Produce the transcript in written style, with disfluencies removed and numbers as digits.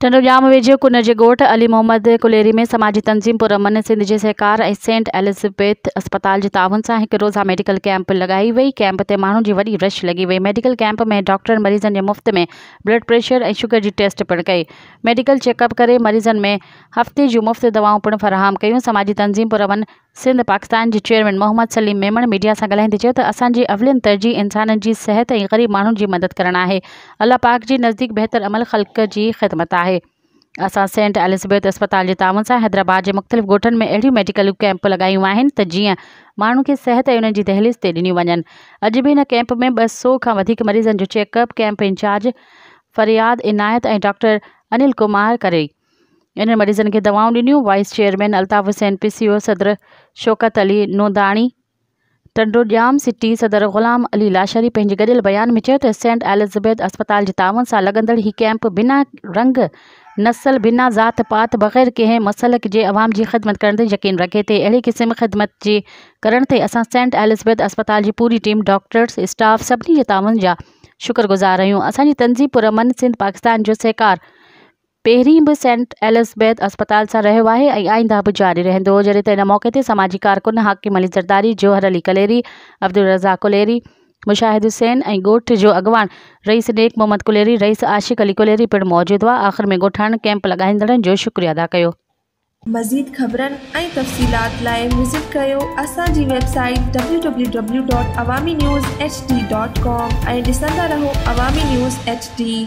ٽنڊوڄام ويجهو ڪنر جي ڳوٺ علي محمد ڪليري ۾ سماجي تنظيم پرامن سنڌ جي سهڪار ۽ سينٽ ايلزبيٿ اسپتال جي تعاون سان هڪ روزه ميڊيڪل ڪئمپ لڳائي وئي. ڪئمپ تي ماڻهن جي وڏي رش لڳي وئي. ميڊيڪل ڪئمپ ۾ ڊاڪٽرن مريضن جي مفت ۾ بلڊ پريشر ۽ شگر جي ٽيسٽ پڻ ڪئي. ميڊيڪل چيڪ اپ ڪري مريضن ۾ هفتي جون مفت دوائون پڻ فراهم ڪيون. سماجي تنظيم پرامن سنڌ پاڪستان جي چيئرمين محمد سليم ميمڻ ميڊيا سان ڳالهائيندي چيو ته اسان جي اولين ترجيح انسانن جي صحت ۽ غريب ماڻهن جي مدد ڪرڻ آهي، الله پاڪ جي نزديڪ بهتر عمل خلق جي خدمت آهي. اسان سينٽ ايلزبيٿ اسپتال جي تعاون سان حيدرآباد جي مختلف ڳوٺن ۾ اهڙيون ميڊيڪل ڪئمپ لڳايون آهن ته جيئن ماڻهن کي صحت ۽ انهن جي دهليز تي ڏنيون وڃن. اڄ به هن ڪئمپ ۾ 200 کان وڌيڪ مريضن جو check up camp incharge Faryad Inayat ۽ doctor Anil Kumar ڪري انهن مريضن کي دوائون ڏنيون. وائيس چيئرمين الطاف حسين پسيو، صدر شوڪت علي نونداڻي، ٽنڊو ڄام سٽي صدر غلام علي لاشاري پنهنجي گڏيل بيان ۾ چيو ته سينٽ ايلزبيٿ اسپتال جي تعاون سان لڳندڙ هي ڪئمپ بنا رنگ، نسل، بنا ذات پات، بغير ڪنهن مسلڪ جي عوام جي خدمت ڪرڻ تي يقين رکي ٿي. اهڙي قسم خدمت جي ڪرڻ تي اسان سينٽ ايلزبيٿ اسپتال جي پوري ٽيم، ڊاڪٽرز، اسٽاف سڀني جي تعاون جا شڪر گذار آهيون. اسان جي تنظيم پرامن سنڌ پاڪستان جو سهڪار پهرين به سينٽ ايلزبيٿ اسپتال سان رهيو آهي ۽ آئنده به جاري رهندو. جڏهن ته ان موقعي تي سماجي ڪارڪن حاڪم علي زرداري، جوهر علي ڪليري، عبدالرزاق ڪليري، مشاهد حسين ۽ ڳوٺ جو اڳواڻ رئيس نيڪ محمد ڪليري، رئيس عاشق علي ڪليري پڻ موجود هئا. آخر ۾ ڳوٺاڻن ڪئمپ لڳائيندڙن جو شڪريو ادا ڪيو. مزيد خبرن ۽ تفصيلات لاء وزٽ ڪريو اسان جي web site www.awaminews hd.com ۽ ڏسندا رهو عوامي نيوز ايڇ ڊي.